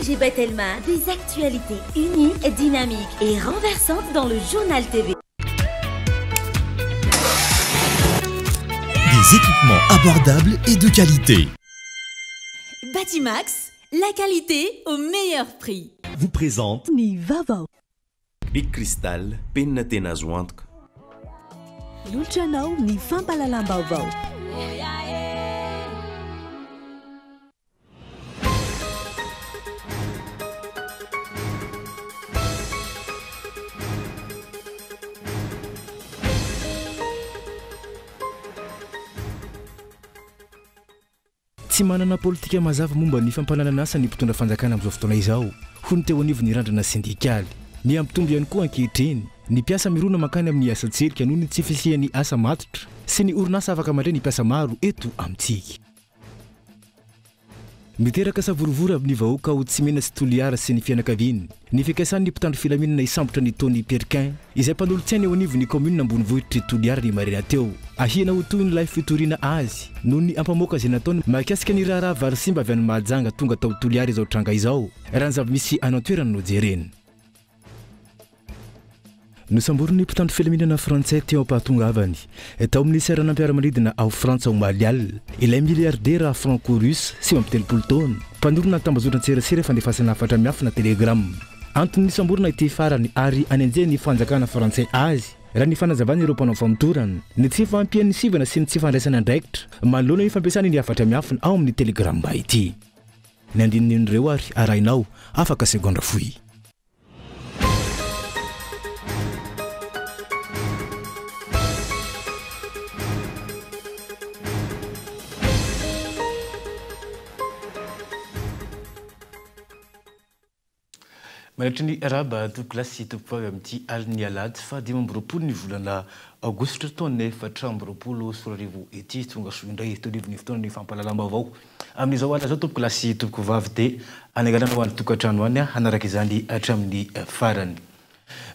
ONG Batelma, des actualités uniques, dynamiques et renversantes dans le Journal TV. Des équipements abordables et de qualité. Batimax, la qualité au meilleur prix. Vous présente Ny vaovao. Big Cristal, penina tena azo antoka. Manolotra anao ny fampahalalam-baovao. Tsy manana politika mazava momba ny fampananana asa ny mpitondra fanjakana amin'izao fotoana izao, hoy ny teo anivon'ny randrana sendikaly. Miha-mitombo ihany koa ankehitriny ny mpiasa mirona mankany amin'ny asa tselika noho ny tsy fisian'ny asa matotra sy ny orinasa afaka mandray ny mpiasa maro eto amintsika. Miteraka savorovoro amin'ny vahoaka ao Tsimena sy Toliara sy ny fianakaviany ny fikasan'ny mpitandro filaminana hisambotra an'i Tony Perquin, izay mpanolotsaina eo anivon'ny kaominina ambonivohitr'i Toliara ny maraina teo. Ahiana ho tohin'ilay fitoriana azy noho ny ampamoaka izay nataony mahakasika ny raharaha vary simba avy any Mahajanga tonga tao Toliara izao tranga izao, raha ny zava-misy any an-toerana no jerena. Nosamborin'ny mpitandro filaminana frantsay teo am-pahatongavany tao amin'ny seranam-piaramanidina ao Frantsa omaly alina ilay miliaridera franco-russe 39 taona, mpanorina ny tambazotran-tserasera fandefasana hafatra miafina Telegram. Antony nisamborana ity farany ary anenjehan'ny fanjakana frantsay azy, raha ny fanazavan'ireo mpanao famotorana, ny tsy fahampian'ny sivana sy ny tsy fandraisana andraikitra manoloana ny fampiasana ny hafatra miafina ao amin'ny Telegram ity. Ny andinin'ireo ary arahinao afaka segondra fohy. Manatry ny arahaba tompokolahy sy tompokovavy amin'ity alin'ny alahady faha 25 ny volana aogositra taona 2024 ity. Tonga soa indray eto anivon'ny fotoanan'ny fampahalalam-baovao. Amin'izao alina izao tompokolahy sy tompokovavy dia ananganana ho an'ny tokantrano any hanaraka izany hatramin'ny farany.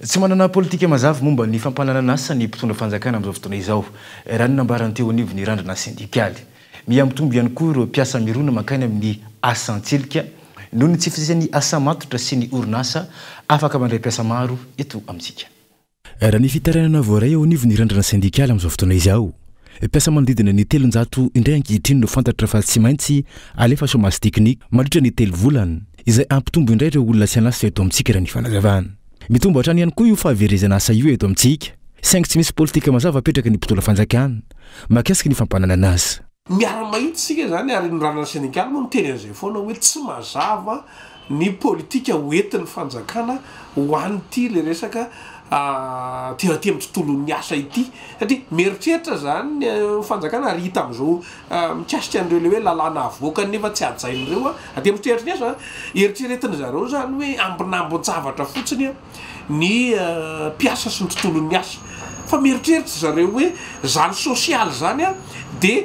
Tsy manana politika mazava momba ny fampananana asa ny mpitondra fanjakana amin'izao fotoana izao, raha ny nambaran'ny teo anivon'ny randrana sendikaly. Miha-mitombo ihany koa ireo mpiasa mirona mankany amin'ny asa an-tselika noho ny tsy fisian'ny asa matotra sy ny orinasa afaka mandray mpiasa maro eto amintsika. Raha ny fitarainana voaray eo anivon'ny randrana sendikaly amin'izao fotoana izao, mpiasa manodidina ny 300 indray ankehitriny no fantatra fa tsy maintsy alefa chômage technique mandritra ny telo volana, izay hampitombo indray ireo olona tsy an'asa eto amintsika raha ny fanazavana. Mitombo hatrany ihany koa io fahaverezana asa io eto amintsika, saingy tsy misy politika mazava apetraky ny mpitondra fanjakana mahakasika ny fampananana asa. Miara-mahita isika izany ary ny randrana sendikaly moa miteny an'izay foana hoe tsy mazava ny politika ho entin'ny fanjakana ho an'ity ilay resaka aty aty amin'ny tontolon'ny asa ity satria mieritreritra izany ny fanjakana ary hita amin'izao mikasika an'ireo ilay hoe lalàna avoakany nefa tsy hajain'ireo aty amin'ny sehatry ny asa eritreretin-dry zareo izany hoe ambinambin-javatra fotsiny ny mpiasa sy ny tontolon'ny asa fa mieritreritra zareo hoe zany sosialy zany a de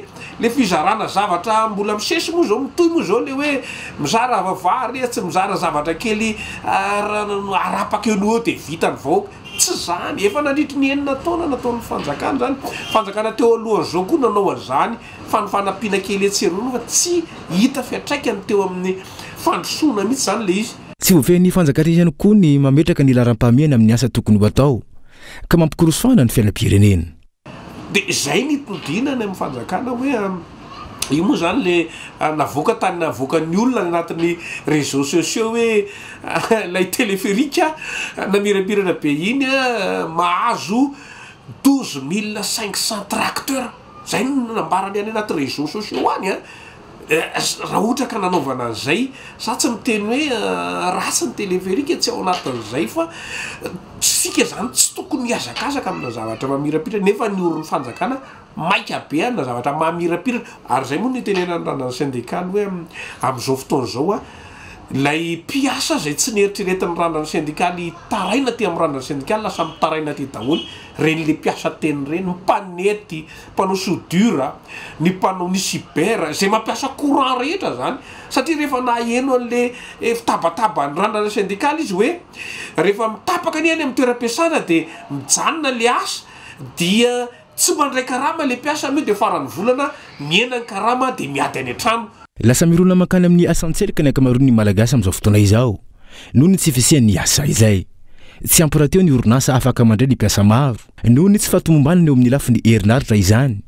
le fizarana zavatra mbola misesy moa zao mitohy moa zao le hoe mizara vary tsy mizara zavatra kely arapaka eo noho eo de vita ny vahoaka tsy zany efa nandritry ny enina taona nataon'ny fanjakana zany fanjakana teo alohan'izao koa nanao an'izany fa ny fanampiana kely etsy eroa fa tsy hita fiantraikany teo amin'ny fandrosoana mihitsy zany le izy. Tsy voafehin'ny fanjakana ihany koa ny mametraka ny laharam-pahamehana amin'ny asa tokony ho atao, ka mampikorosana ny fiainam-pirenena. Dia izay ny itodiana any amin'ny fanjakana hoe io moa izany le navoaka tany navoakan'ny olona any anatin'ny réseaux sociaux hoe ilay téléphérique namirapirana be iny mahazo 12 500 tracteurs, zay no nambarany any anaty réseaux sociaux any a. Raha ohatra ka nanaovana an'izay, za tsy miteny hoe ratsy ny téléphérique, tsy ao anatin'izay, fa sika zany tsy tokony hihazakazaka amina zavatra mamirapirana nefa ny orin'ny fanjakana maika be amina zavatra mamirapirana. Ary zay moa no itenenan'ny randrana sendikaly hoe am'izao fotoana izao a ilay mpiasa zay tsy nieritreretin'ny randrana sendikaly taraina aty amin'ny randrana sendikaly lasa mitaraina aty daholo reny le mpiasa teny reny, mpanety, mpanao soudure, ny mpanao ny cyber, zay mampiasa courant rehetra zany, satria rehefa naheno an'le fitabatabany randrana sendikaly izy hoe rehefa mitapaka ny any amin'ny toeram-piasana de mijanona le asa dia tsy mandray karama le mpiasa ami'io, de faran'ny volana mihena ny karama de miady any an-trano. Lasa mirona mankany amin'ny asa an-tselika ny ankamaroan'ny Malagasy amin'izao fotoana izao, noho ny tsy fisian'ny asa izay. Tsy ampy rahateo ny orinasa afaka mandray ny mpiasa maro, noho ny tsy fahatomombanana eo amin'ny lafiny herinaratra izany,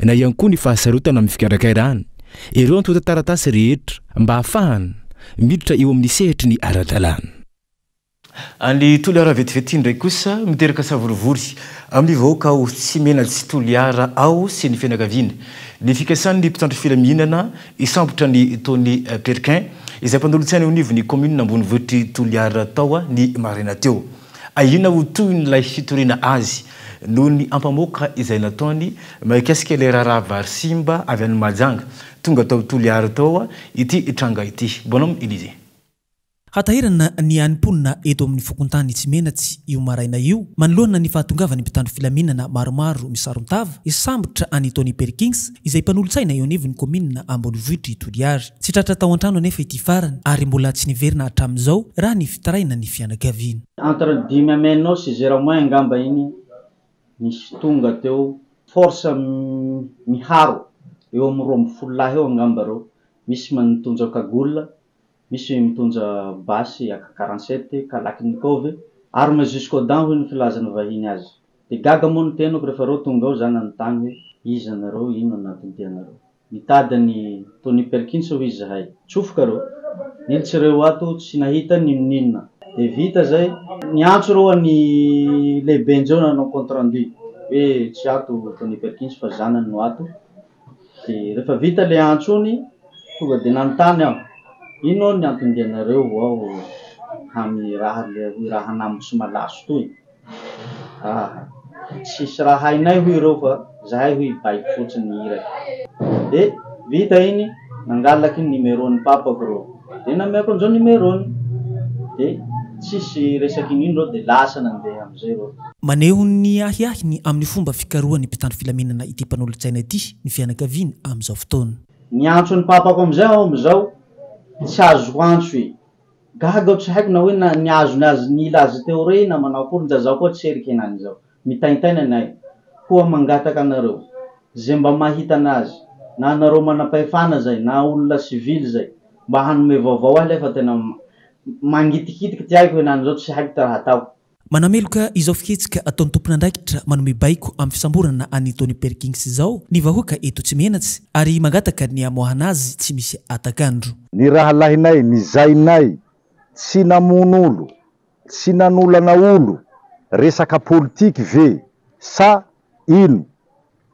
na ihany koa ny fahasarotana amin'ny fikarakarana ireo antontan-taratasy rehetra mba hahafahana miditra eo amin'ny sehatry ny ara-dalàna. Any Toliara vetivety indray kosa, miteraka savorovoro amin'ny vahoaka ao Tsimenatsy Toliara ao sy ny fianakaviany ny fikasan'ny mpitandro filaminana hisambotra an'i Tony Perquin izay mpanolotsaina eo anivon'ny kaominina ambonivohitr'i Toliara tao ny maraina teo. Ahiana ho tohin'ilay fitoriana azy noho ny ampamoaka izay nataony mahakasika ilay raharaha vary simba avy any Mahajanga tonga tao Toliara tao ity tranga ity. Bonhomme Elysée. Hatahirana ny an'ny mponina eto amin'ny fokontany Tsimenatsy io maraina io manoloana ny fahatongavan'ny mpitandro filaminana maromaro misaron-tava hisambotra an'i Tony Perkins izay mpanolotsaina eo anivon'ny kaominina ambonivohitr'i Toliary. Tsy tratra tao an-trano anefa ity farany ary mbola tsy niverina hatramin'izao raha ny fitarainan'ny fianakaviana. Entre dimy amenao sy zéro moins angamba iny nisy tonga teo force miharo eo amin'ny 12 lahy eo angamba reo, misy mitondra cagoule, misy mitondra basy AK 47, kalachnikov, arme jusqu'aux dents hoy ny filazan'ny vahiny azy. Dia gaga moa ny tenako rehefa reo tonga ao za nanontany hoe iza nareo, inona no anton-dianareo. Mitady an'i Tony Perkins hoy izy zahay. Tsofoka reo. Nilitsy reo ato tsy nahita n'inon'inona. Dia vita zay, niantso reo an'i lehiben-dreo nanao compte rendu hoe tsy ato Tony Perkins fa zanany no ato. Dia rehefa vita ilay antso iny, tonga dia nanontany aho, ino ny anton-dianareo ho ao amin'ny raha hoy raha hanamo tsy malaso toy? Ah, tsisy raha hainay hoy ireo fa zahay hoy baiko fotsiny ny iraka. Dia vita iny, nangalaky ny numéro-n'ny papako ireo. Dia nameako an'izao numéro-ny. Dia tsisy resaky ino ino ireo dia lasa nandeha amin'izay ireo. Maneho ny ahiahiny amin'ny fomba fikarohan'ny mpitandro filaminana ity mpanolotsaina ity ny fianakaviany amin'izao fotoana. Niantso ny papako amin'izay aho amin'izao, tsy azoko antso e. Gaga aho tsy haiko na hoe na niazona azy nila azy teo re na manao akory nja zaho koa tsy eriky henany izao. Mitaintaina ny aiko. Koa mangataka anareo, ze mba mahita anazy, na anareo manam-pahefana zay, na olona sivily zay, mba hanome vaovao ahy lay fa tena mangitikitiky ty aiko henany izao tsy haiko ty raha ataoko. Manameloka izao fihetsika ataon'ny tompon'andraikitra manome baiko amin'ny fisamborana an'i Tony Perkins izao ny vahoaka eto Tsimenatsy ary mangataka ny hamoahana azy tsy misy hatak'andro. Ny rahalahinay, ny zainay, tsy namono olo, tsy nanolana olo, resaka politique ve sa ino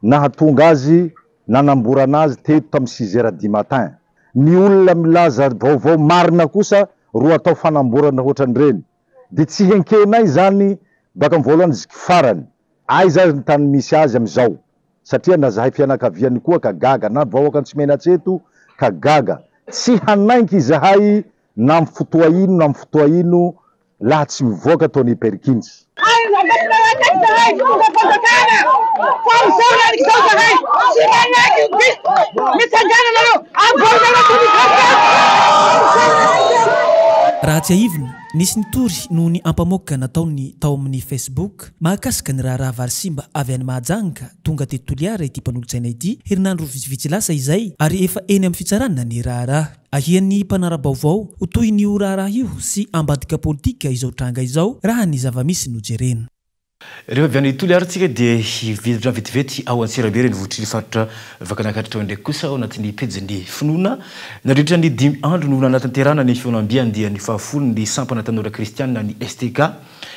nahatonga azy nanamborana azy teto tamin'ny six heures du matin? Ny olona milaza vaovao marina kosa ro atao fanamborana ohatran'ireny. Dia tsy henkenay izany baka amin'ny voalohany jusqu farany. Aiza ary ny tany misy azy amin'izao? Satria na zahay fianakaviany koa ka gaga, na vahoakan'i Tsimenatseto ka gaga. Tsy hanainky izahay na amin'ny fotoa ino na amin'ny fotoa ino laha tsy mivoaka Tony Perkins. Raha tsiahivina, nisy nitory noho ny ampamoaka nataony tao amin'ny Facebook mahakasika ny raharaha vary simba avy any Mahajanga tonga teto Toliara ity mpanolotsaina ity herinandro vitsivitsy lasa izay ary efa eny amin'ny fitsarana ny raharaha. Ahian'ny mpanara-baovao ho tohin'io raharaha io sy ambadika politika izao tranga izao raha ny zava-misy no jerena. Rehefa avy any Toliara tsika dia hiverina vetivety ao Antsirabe renivohitry ny faritra Vakinankaratra ao indray kosa ao anatin'ny pejin'ny finoana. Nandritra ny dimy andro no nanatanterahana ny fihaonambe andiany fahafolo ny sampana tanora kristianina ny STK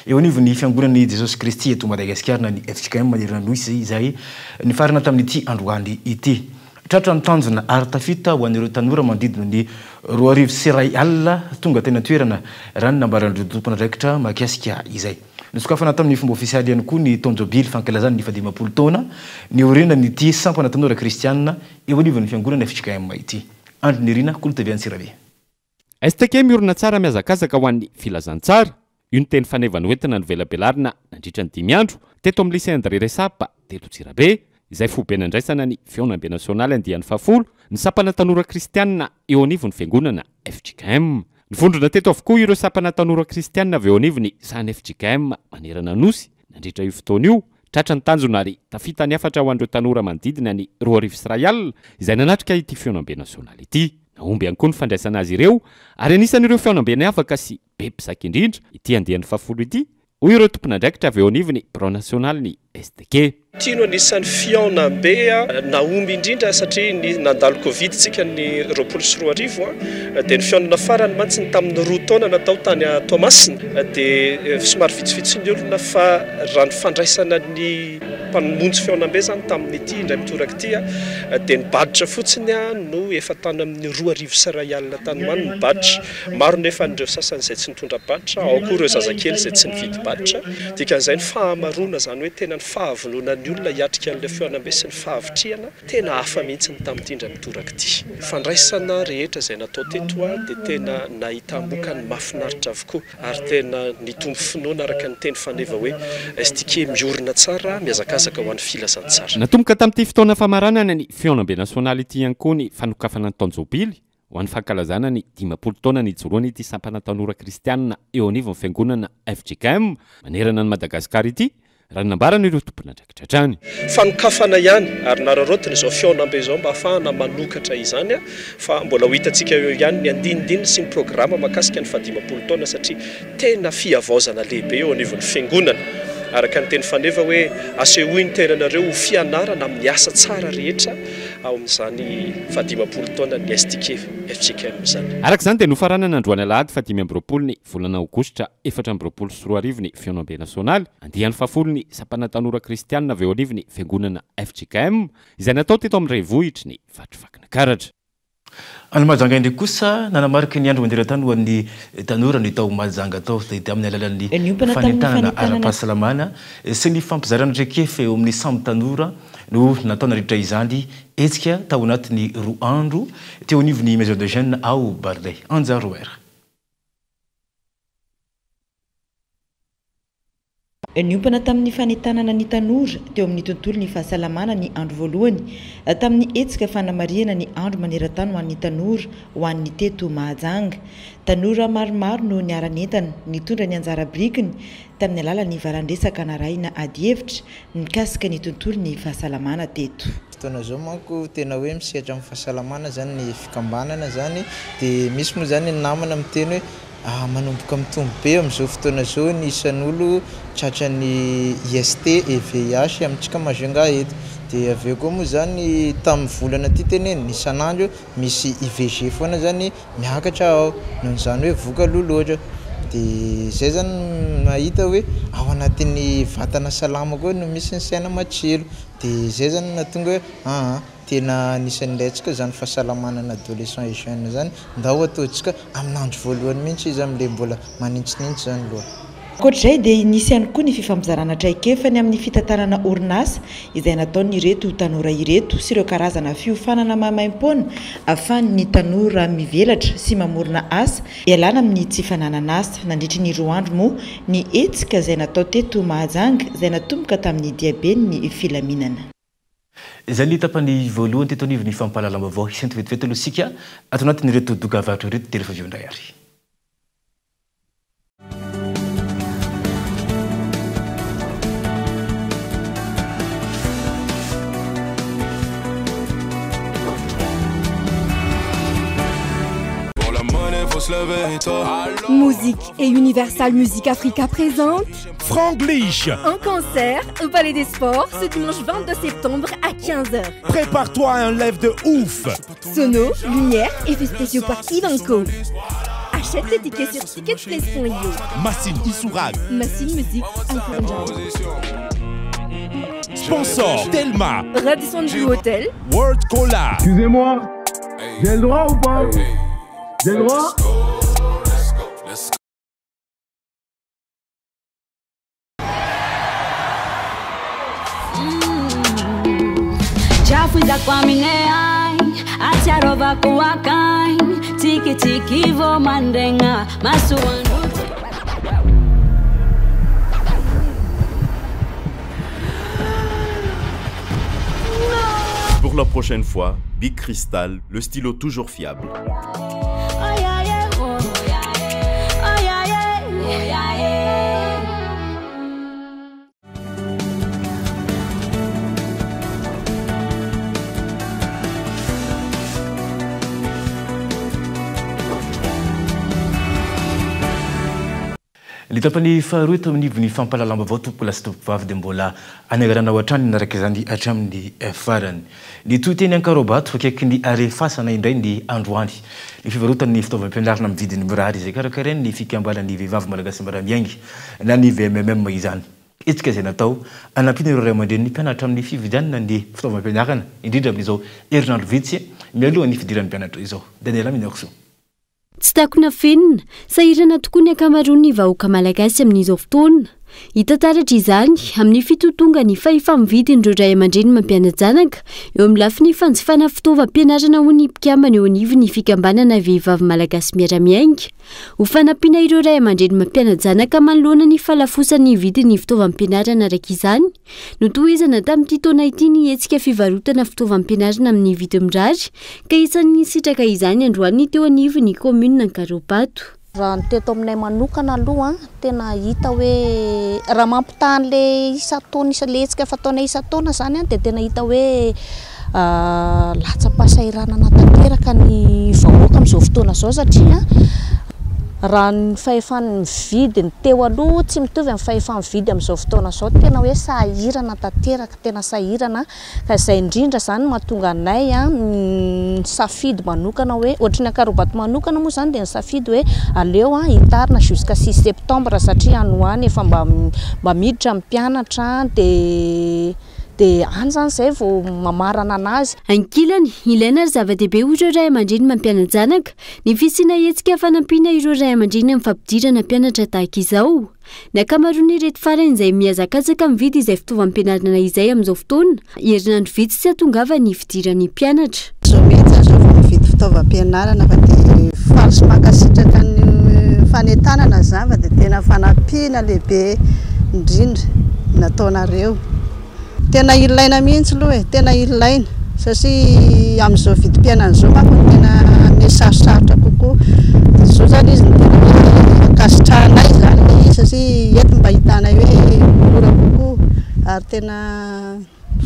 eo anivon'ny fiangonan'i Jesosy Kristy eto Madagasikara na ny fjkm manerana ny Nosy izay nifarana tamin'ity androany ity. Tratra ny tanjona ary tafita ho an'ireo tanora manodidina ny 2100 tonga teny an-toerana, raha ny nambaran'ireo tompon'andraikitra mahakasika izay. Nosokafana tamin'ny fomba ofisialy ihany koa ny taon-jobily fankalazana ny fahadimampolo taona niorenan'ity sampana tanora kristianina eo anivon'ny fiangonana fjkm ity. Andry Nirina, Kolo TV Antsirabe. STK miorina tsara mihazakazaka ho an'ny filazantsara. Io ny teny faneva noentina novelabelarina nandritra ny dimy andro teto amin'ny Lycée André Resapa teto Antsirabe, izay foibe nandraisana ny fihaonambe nasionaly andiany fahafolo ny sampana tanora kristianina eo anivon'ny fiangonana fjkm. Nivondrona teto avokoa ireo sampana tanora kristianina avy eo anivon'ny sahan'ny fjkm manerana ny Nosy nandritra io fotoana io. Tratra ny tanjona ary tafita ny hafatra ho an'ireo tanora manodidina ny 2100 izay nanatrika ity fihaonambe nasionaly ity. Nahomby ihany koa ny fandraisana azy ireo ary anisan'ireo fihaonambe niavaka sy be mpizaka indrindra ity andiany fahafolo ity, hoy ireo tompon'andraikitra avy eo anivon'ny birao nasionalin'ny STK. Ity no anisan'ny fihaonambe nahomby indrindra satria ny nandalo Covid tsika ny 2020 dia ny fihaonana farany mantsy ny tamin'ny 2 taona natao tany Toamasina dia somary vitsivitsy ny olona fa raha ny fandraisana ny mpamonjy fihaonambe izany tamin'ity indray mitoraka ity dia ny badge fotsiny no efa tany amin'ny 2100 tany ho any ny badge. Maro nefa an'ireo sasany izay tsy nitondra badge, ao koa ireo zazakely izay tsy nividy badge. Dikan'izay ny fahamaroana, izany hoe tena ny fahavononan'ny olona hiatrika an'ilay fihaonambe sy ny fahavitrihana, tena hafa mihitsy ny tamin'ity indray mitoraka ity. Ny fandraisana rehetra izay natao teto dia tena nahitam-bokany mahafinaritra avokoa ary tena nitombo finoana araka ny teny faneva hoe STK miorina tsara, mihazakazaka ho an'ny filazantsara. Natomboka tamin'ity fotoana famaranana ny fihaonambe nasionaly ity ihany koa ny fanokafana ny taon-jobily ho an'ny fankalazana ny 50 taona nijoroan'ity sampana tanora kristianina eo anivon'ny fiangonana fjkm manerana an'i Madagasikara ity, raha ny nambaran'ireo tompon'andraikitra hatrany. Fanokafana ihany ary nararaotina izao fihaonambe izao mba hahafahana manokatra izany fa mbola ho hitantsika eo ihany ny andinindininy sy ny programa mahakasika ny fahadimampolo taona satria tena fihavaozana lehibe eo anivon'ny fiangonana araka ny teny faneva hoe asehoy ny tenanareo ho fianarana amin'ny asa tsara rehetra ao amin'izany fahadimampolo taonan'ny STK fjkm izany. Araka izany dia nofaranana androany alahady faha-25 ny volana aogositra 2024 ny fihaonambe nasionaly andiany fahafolo ny sampana tanora kristianina avy eo anivon'ny fiangonana fjkm izay natao teto amin'ny renivohitry ny faritra Vakinankaratra. Any Mahajanga indray kosa, nanamarika ny andro maneran-tany ho an'ny tanora ny tao Mahajanga tao, izay dia amin'ny alalan'ny Niompana tamin'ny fanentanana fanentanana. ara-pahasalamana sy ny fampizarana traikefa eo amin'ny samy tanora no natao nandritra izany hetsika tao anatin'ny 2 andro teo anivon'ny Maison de Jeunes ao Barlay. Anja Roer. Niompana tamin'ny fanentanana ny tanora teo amin'ny tontolon'ny fahasalamana ny andro voalohany tamin'ny hetsika fanamarihana ny andro maneran-tany ho an'ny tanora ho an'ny teto Mahajanga. Tanora maromaro no niara-nientana nitondra ny anjara birikiny tamin'ny alalan'ny valan-dresaka narahina adihevitra mikasika ny tontolon'ny fahasalamana teto. Fotoana izao manko tena hoe misehatra amin'ny fahasalamana izany ny fikambanana izany dia misy moa izany ny namana miteny hoe manomboka mitombo be amin'izao fotoana izao ny isan'olo tratran'ny IST et VIH amintsika Majunga eto. Dia avy eo koa moa izany tamin'ny volana ity tenenina isan'andro misy IVG foana izany miakatra ao noho izany hoe voka aloha loatra. Dia izay izany nahita hoe ao anatin'ny vatana salama koa no misy ny saina matsilo. Dia izay izany no nahatonga hoe aa tena anisan'ny ilaintsika izany fahasalamana ny adolescent et jeune izany, ndao ataontsika amin'andro voalohany mihitsy izy amin'ilay mbola manintsinintsy izany loha. Ankoatra izay dia nisy ihany koa ny fifampizarana traikefa ny amin'ny fitantanana orinasa izay nataon'ireto tanora ireto sy ireo karazana fiofanana maimaimpoana ahafahan'ny tanora mivelatra sy mamorona asa ialana amin'ny tsy fananana asa. Nandritry ny 2 andro moa ny hetsika izay natao teto Mahajanga izay natomboka tamin'ny diaben'ny filaminana. Izay ny tapany voalohany teto anivon'ny fampahalalam-baovao. Hisento vetivety aloha isika ato anatin'ireto dokavarotra ireto dia rehefa avy eo indray ary. Musique et Universal Music Africa présente Franglish en concert au Palais des Sports ce dimanche 22 septembre à quinze heures. Prépare-toi à un live de ouf. Sono, lumière, effets spéciaux par Ivanko. Achète tes tickets sur ticketplace point io. Massine Issourag. Massine Music, Alfonso. Sponsor Telma. Radisson Blue Hotel. World Cola. Excusez-moi, j'ai le droit ou pas? J'ai le droit? Pour la prochaine fois, Big Crystal, le stylo toujours fiable. Ny tapany faharoa eto amin'ny ivon'ny fampahalalam-baovao tompokolahy sy tompokovavy dia mbola anangananao hatrany nanaraka izany hatramin'ny farany. Nitohy teny Ankaraobato akaikin'ny arrêt Fasana indray ny androany ny fivarotan'ny fitaovam-pianarana amin'ny vidiny mirary izay karakarain'ny fikambanan'ny vehivavy malagasy miara-miainga na ny VMMM izany. Hetsika izay natao hanampiana ireo ray aman-drenin'ny mpianatra amin'ny fividianana ny fitaovam-pianarana indrindra amin'izao herinandro vitsy mialohan'ny fidiran'ny mpianatra izao. Daniela Minorso. Tsy takona afenina, sahirana tokoa ny ankamaroan'ny vahoaka malagasy amin'izao fotoana. Hita taratra izany amin'ny fitotongan'ny fahefa-mividin'ireo ray aman-dreny mampiana-janaka eo amin'ny lafiny fanjifana fitaovam-pianarana hoy ny mpikambana eo anivon'ny fikambanana Vehivavy Malagasy Miara-Miainga ho fanampiana ireo ray aman-dreny mampiana-janaka manoloana ny fahalafosan'ny vidin'ny fitaovam-pianarana araka izany Notohizana tamin'ity taona ity ny hetsika fivarotana fitaovam-pianarana amin'ny vidiny mirary ka isan'ny nisitraka izany androany ny teo anivon'ny kaominina Ankaraobato. Raha ny teto aminay manokana aloha, tena hita hoe raha mampitaha an'ilay isan-taona, ilay hetsika fataonay isan-taona izany dia tena hita hoe latsa-pahasahiranana tanteraka ny vahoaka amin'izao fotoana izao satria raha ny fahefan'ny mividy ny teo aloha tsy mitovy amin'ny fahefan'ny mividy amin'izao fotoana izao, tena hoe sahirana tanteraka, tena sahirana ka izay indrindra izany no mahatonga anay nisafidy manokana hoe, ohatry ny Ankaraobato manokana moa izany dia nisafidy hoe aleo hitarina jusqu'à six septembre satria any ho any efa mba mba miditra ny mpianatra dia Dia any izany izay vao mamarana anazy. Ankilany, ilaina ary zava-dehibe ho ireo ray aman-dreny mampiana-janaka ny fisiana hetsika fanampiana ireo ray aman-dreny amin'ny fampidirana mpianatra tahaka izao. Ny ankamaroan'ireto farany izay mihazakazaka mividy izay fitaovam-pianarana izay amin'izao fotoana, herinandro vitsy tsy hahatongavan'ny fidiran'ny mpianatra. Izao mihitsy aho izao vao mividy fitaovam-pianarana fa dia faly sy mankasitraka ny fanentanana izany fa dia tena fanampiana lehibe indrindra nataonareo. Tena ilaina mihitsy aloha e, tena ilaina satria amin'izao vidim-piainana izao manko no tena miha sarotsarotra kokoa. Dia izao izany izy no tena hoe ankasitrahanay izany ilay izy satria eto mba ahitanay hoe mora kokoa ary tena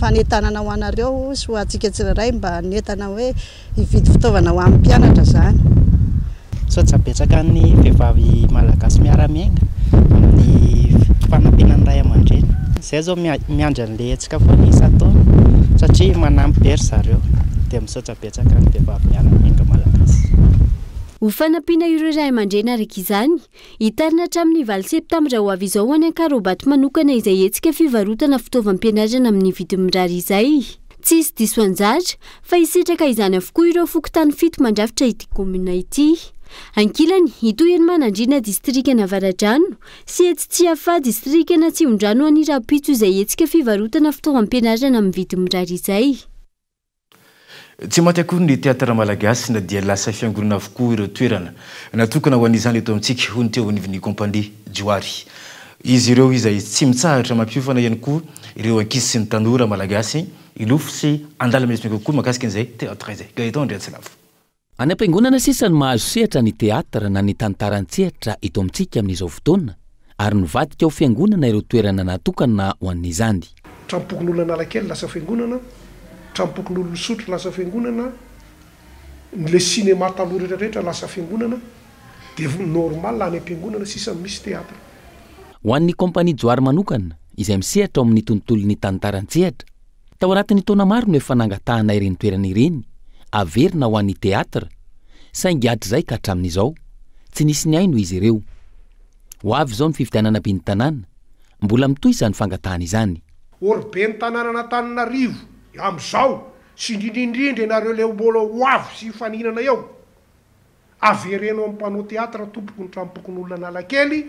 fanentanana ho anareo sy ho antsika tsirairay mba hanentana hoe hividy fitaovana ho an'ny mpianatra izany. Misaotra betsaka ny vehivavy malagasy miara-miainga amin'ny fanampiana ny ray aman-dreny. Izay izao miandry an'ilay hetsika foana isan-taona satria manampy be ry zareo. Dia misaotra betsaka ny vehivavy miara-miainga malagasy. Ho fanampiana ireo ray aman-dreny araka izany, Hitarina hatramin'ny valo septambra ho avy izao any Ankarobato manokana izay hetsika fivarotana fitaovam-pianarana amin'ny vidiny mirary izay. Tsy hisy diso anjara fa hisitraka izany avokoa ireo fokontany fito mandrafitra ity kaominina ity. Ankilany, hitohy eny Manandriana distrikan'Avaradrano sy etsy Tsiafahy distrikan'Atsimondrano any rahampitso izay hetsika fivarotana fitaovam-pianarana amin'ny vidiny mirary izay. Tsy maty akory ny teatra malagasy na dia lasa fiangonana avokoa ireo toerana natokana ho an'izany eto amintsika, hoy ny teo anivon'ny kaompania Johary. Izy ireo izay tsy mitsahatra mampiofana ihany koa ireo ankizy sy ny tanora malagasy hilofo sy handala misimisy kokoa mahakasika an'izay teatra izay. Gaëtan Andriantsilavo. Any am-piangonana sisa no mahazo sehatra ny teatra na ny tantara an-tsehatra eto amintsika amin'izao fotoana ary nivadika ho fiangonana ireo toerana natokana ho an'izany. Tranom-pokonolona Analakely lasa fiangonana, tranom-pokonolona Isotry lasa fiangonana, ny le cinéma taloha rehetra rehetra lasa fiangonana, dia normal any am-piangonana sisa no misy théâtre. Ho an'ny Compagnie Johary manokana izay misehatra ao amin'ny tontolon'ny tantara an-tsehatra, Tao anatin'ny taona maro no efa nangatahana ireny toerana ireny averina ho an'ny théâtre, saingy hatrizay ka hatramin'izao, tsy nisy nihaino izy ireo. Ho avy izao ny fifidianana ben'ny tanàna, mbola mitohy izany fangatahana izany. Ô ry ben'ny tanànan'Antananarivo amin'izao sy indrindra indrindra ianareo ilay mbola ho avy sy hifaninana eo, Avereno amin'ny mpanao théâtre tompoko ny tranompokonolona Analakely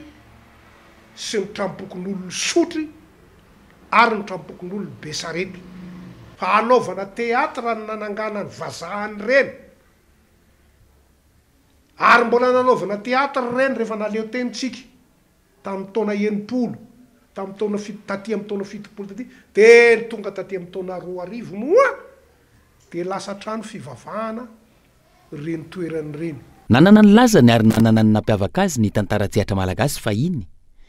sy ny tranompokonolona Isotry ary ny tranompokonolona Besarety. Fa hanaovana théâtre no nananganan'ny vazaha an'ireny. Ary mbola nanaovana théâtre ireny rehefa naleo teny tsika tamin'ny taona 60, tamin'ny taona fito, taty amin'ny taona 70 taty, dia tonga taty amin'ny taona 2000 moa dia lasa trano fivavahana ireny toerana ireny. Nanana ny lazany ary nanana ny nampiavaka azy ny tantara-tsehatra malagasy fahiny,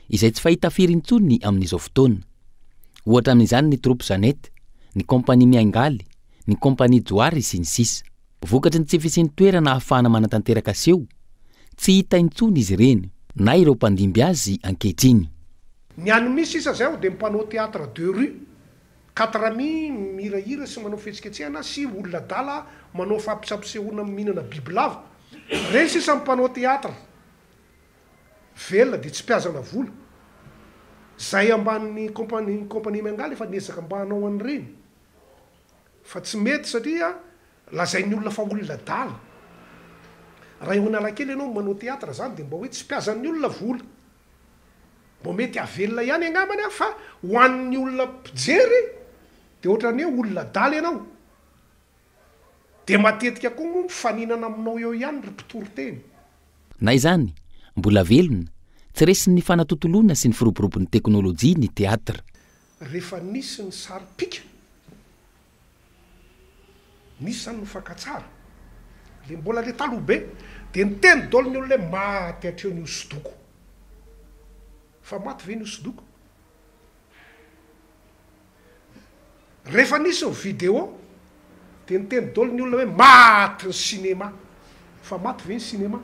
izay tsy fahita firy intsony amin'izao fotoana. Ohatra amin'izany ny Troupe Jeannette, ny Compagnie Miangaly, ny Compagnie Johary sy ny sisa. Vokatry ny tsy fisian'ny toerana ahafahana manatanteraka seho, tsy hita intsony izy ireny. na ireo mpandimby azy ankehitriny. Ny any misy sisa zay ao de mpanao théâtre de rue, quatre amis mihirahira sy manao fihetsiketsehana sy olona adala manao fampisampisehoana mihinana bibilava, reny sisa mpanao théâtre velona de tsy mpiazana vola. Zay ambanin'ny compagnie compagnie Miangaly efa niezaka mba hanao an'ireny fa tsy mety satria lazain'ny olona fa olona adala. Raha eo Analakely ianao manao théâtre zany de mba hoe tsy mpiazan'ny olona vola. Mbo mety hahavelona ihany angambany aho fa ho an'ny olona mpijery dia ohatran'ny hoe olona adala ianao. Dia matetika koa moa mifaninana aminao eo ihany ry mpitory teny. Na izany, mbola velona, tsy resin'ny fanatontoloana sy ny firoborobon'ny teknolojia ny teatra. Rehefa nisy ny sary pika, nisy izany ny fakan-tsary, le mbola le taloha be, dia niteny daholo ny olona hoe maty hatreo ny hosodoko. Fa maty ve ny hosodoko? Rehefa nisy ny vidéo dia niteny daholo ny olona hoe maty ny cinéma. Fa maty ve ny cinéma?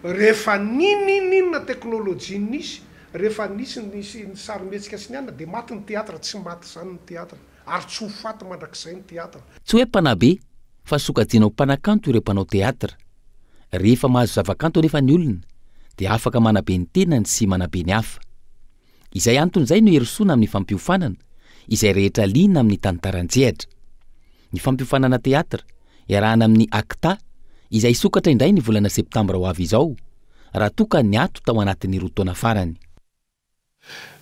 Rehefa ninininona teknolojia nisy, rehefa nisy ny ny sarimihetsika sy ny anona dia maty ny théâtre, tsy maty izany ny théâtre ary tsy ho faty mandrakizay ny théâtre. Tsy hoe mpanabe fa sokajiana ho mpanakanto ireo mpanao théâtre. Rehefa mahazo zavakanto anefa ny olona dia afaka manabe ny tenany sy manabe ny hafa. Izay antony izay no hirosoana amin'ny fampiofanana izay rehetra liana amin'ny tantaran-tsehatra. Ny fampiofanana teatra, iarahana amin'ny ACTA, izay hisokatra indray ny volana septambra ho avy izao, raha toa ka niato tao anatin'ny roa taona farany.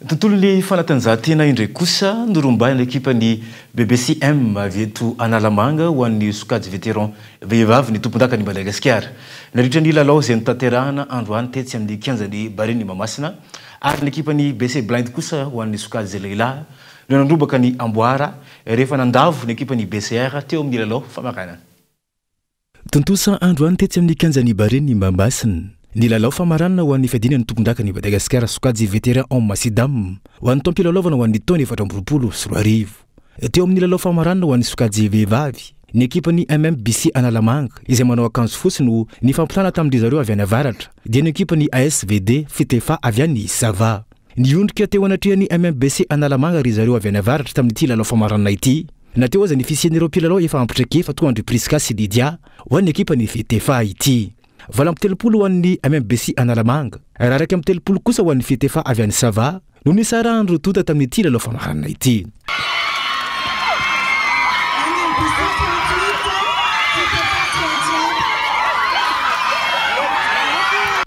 Tontolon'ny fanatanjahantena indray kosa, norombahin'ny ekipan'ny BBCM avy eto Analamanga ho an'ny sokajy vétéran vehivavy ny tompondakan'i Madagasikara. Nandritra ny lalao izay notanterahana androany tetsy amin'ny kianjan'ny Barea-n'i Mahamasina ary ny ekipan'ny BC Blind kosa ho an'ny sokajy lehilahy no nandrombaka ny amboara rehefa nandavo ny ekipan'ny BCR teo amin'ny lalao famaranana. Tontosa androany tetsy amin'ny kianjan'i Barea-n'i Mahamasina ny lalao famaranana ho an'ny fiadiana ny tompondakan'i Madagasikara sokajy Vétéran Homme sy Dame ho an'ny taom-pilalaovana ho an'ny taona 2024. Teo amin'ny lalao famaranana ho an'ny sokajy vehivavy, ny ekipan'ny MMBC Analamanga izay manao akanjo fotsy no nifampitana tamin-dry zareo avy any avaratra dia ny ekipan'ny ASVD Fitefa avy any Sava. Niondrika teo anatrehan'ny MMBC Analamanga ry zareo avy any avaratra tamin'ity lalao famaranana ity. Na teo aza ny fisian'ireo mpilalao efa ampy traikefa toa an-dry Prisca sy Lydia ho an'ny ekipan'ny Fetefa ity. 38 ho an'ny MMBC Analamanga, raha 31 kosa ho an'ny Fetefa avy any Sava no nisarahan'ny roa tonta tamin'ity lalao famaranana ity.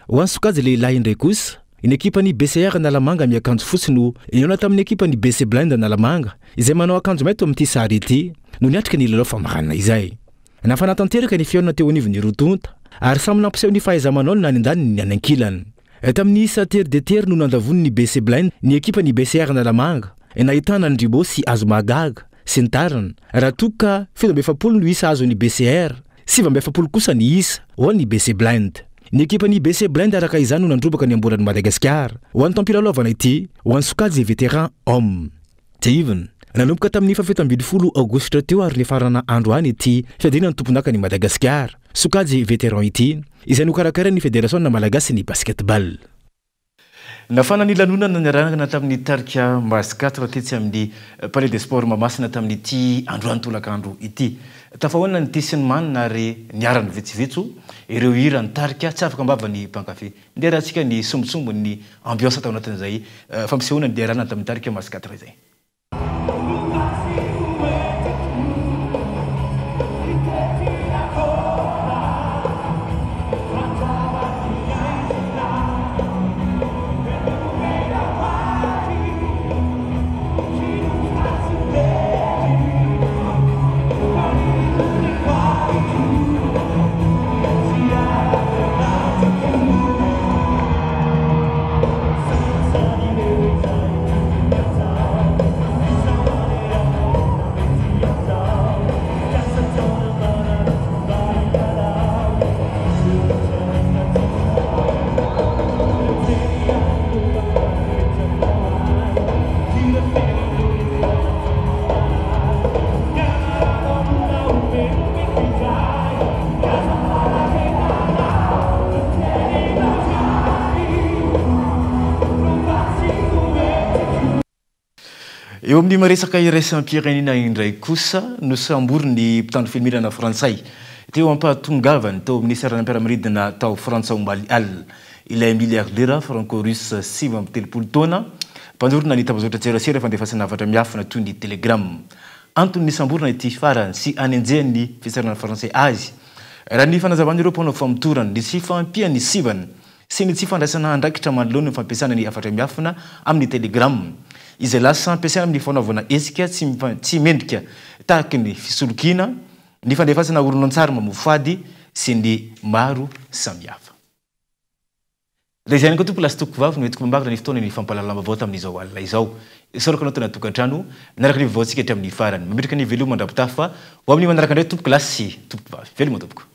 Ho an'ny sokajy lehilahy indray kosa, Ny ekipan'ny BCR Analamanga miakanjo fotsy no nihaona tamin'ny ekipan'ny BC Blind Analamanga izay manao akanjo maitso amin'ity sary ity no niatrika ny lalao famaranana izay. Nafana tanteraka ny fihaonana teo anivon'ny roa tonta ary samy nampiseho ny fahaiza-manaony na any andaniny ny any ankilany. Tamin'ny isa tery dia tery no nandavonin'ny BC Blind ny ekipan'ny BCR Analamanga nahitana an'i Ndribo sy Azo Mahagaga sy ny tariny raha toa ka 47 no isa azon'ny BCR 49 kosa ny isa ho an'ny BC Blind. Ny ekipan'ny BC Blind araka izany no nandrombaka ny amboaran'i Madagasikara ho an'ny taom-pilalaovana ity ho an'ny sokajy Vétéran Homme. Tsiahivina, nanomboka tamin'ny faha-17 aogositra teo ary nifarana androany ity fiadiana ny tompondakan'i Madagasikara, sokajy Vétéran ity, izay nokarakarain'ny Federasiona malagasin'ny Basket-ball. Nafana ny lanonana niarahana tamin'ny tarika Mars Quatre tetsy amin'ny Palais des Sports Mahamasina tamin'ity androany tolakandro ity. Tafahoana ny tia sy ny manina ary niara-nivetsovetso ireo hira ny tarika tsy afaka am-bava ny mpankafy. Ndeha arahantsika ny sombintsombin'ny ambiance tao anatin'izay fampisehoana niarahana tamin'ny tarika Mars Quatre izay. Eo amin'ny maresaka iraisam-pirenena indray kosa, nosamborin'ny mpitandro filaminana frantsay teo am-pahatongavany tao amin'ny seranam-piaramanidina tao Frantsa omaly alina ilay miliaridera franco-russe 39 taona, mpanorina ny tambazotran-tserasera fandefasana hafatra miafina toy ny Telegram. Antony nisamborana ity farany sy anenjehan'ny fitsarana frantsay azy, raha ny fanazavan'ireo mpanao famotorana, ny tsy fahampian'ny sivana sy ny tsy fandraisana andraikitra manoloana ny fampiasana ny hafatra miafina amin'ny Telegram, izay lasa ampiasaina amin'ny fanaovana hetsika tsy mendrika tahaka ny fisolokiana, ny fandefasana horonantsary mamoafady sy ny maro samihafa. Dia izay ihany koa tompoko lahy sy tompoko vavy no entiko mambarana ny fotoana ny fampahalalam-baovao tamin'izao alina izao. Isaorako anao tany an-tokantrano nanaraka ny vaovaontsika hatramin'ny farany. Mametraka ny veloma mandra-pitafa ho amin'ny manaraka indray tompoko lahy sy tompoko vavy. Veloma tompoko.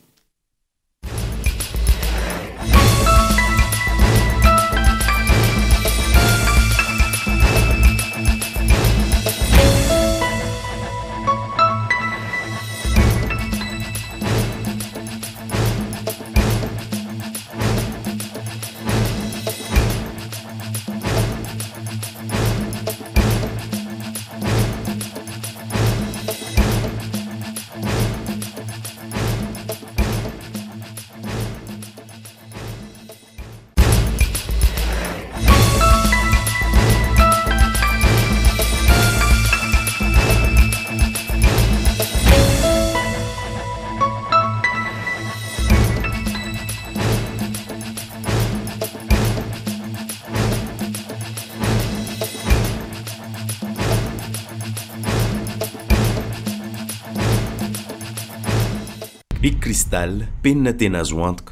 Bic Cristal, penina tena azo antoka.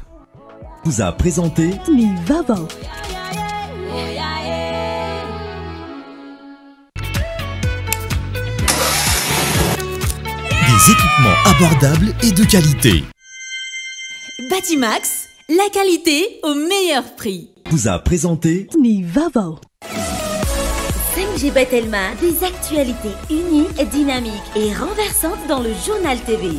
Vous a présenté Ny vaovao. Des équipements abordables et de qualité. Batimax, la qualité au meilleur prix. Vous a présenté Ny vaovao. 5G by Telma, des actualités uniques, dynamiques et renversantes dans le journal TV.